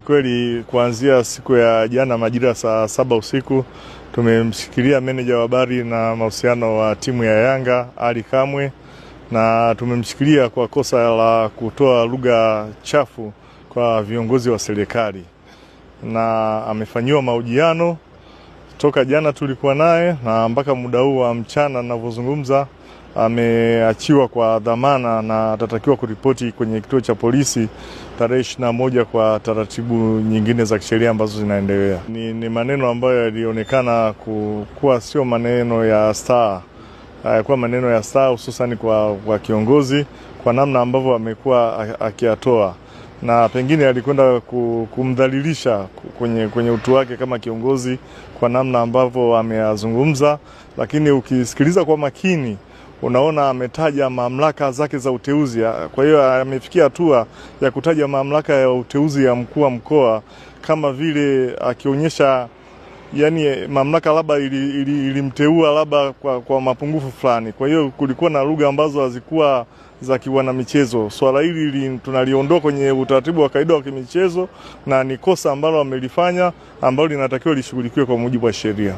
Kweli kuanzia siku ya jana majira saa 7 usiku tumemshikilia meneja wa habari na mahusiano wa timu ya Yanga Ally Kamwe, na tumemshikilia kwa kosa la kutoa lugha chafu kwa viongozi wa serikali, na amefanyiwa mahojiano toka jana tulikuwa naye na mpaka muda huu wa mchana ninavyozungumza ameachiwa kwa dhamana na atatakiwa kuripoti kwenye kituo cha polisi tarehe 21 kwa taratibu nyingine za kisheria ambazo zinaendelea. Ni maneno ambayo yalionekana kuwa sio maneno ya star, kwa maneno ya star hususan kwa kiongozi, kwa namna ambavyo amekuwa akiyatoa, na pengine alikwenda kumdhalilisha kwenye utu wake kama kiongozi kwa namna ambavyo ameyazungumza. Lakini ukisikiliza kwa makini unaona ametaja mamlaka zake za uteuzi. Kwa hiyo amefikia hatua ya kutaja mamlaka ya uteuzi ya mkuu wa mkoa kama vile akionyesha yani mamlaka labda ilimteua labda kwa mapungufu fulani. Kwa hiyo kulikuwa na lugha ambazo hazikuwa za kiwana michezo. Swala hili tunaliondoa kwenye utaratibu wa kawaida wa kimichezo, na ni kosa ambalo amelifanya ambalo linatakiwa lishughulikiwe kwa mujibu wa sheria.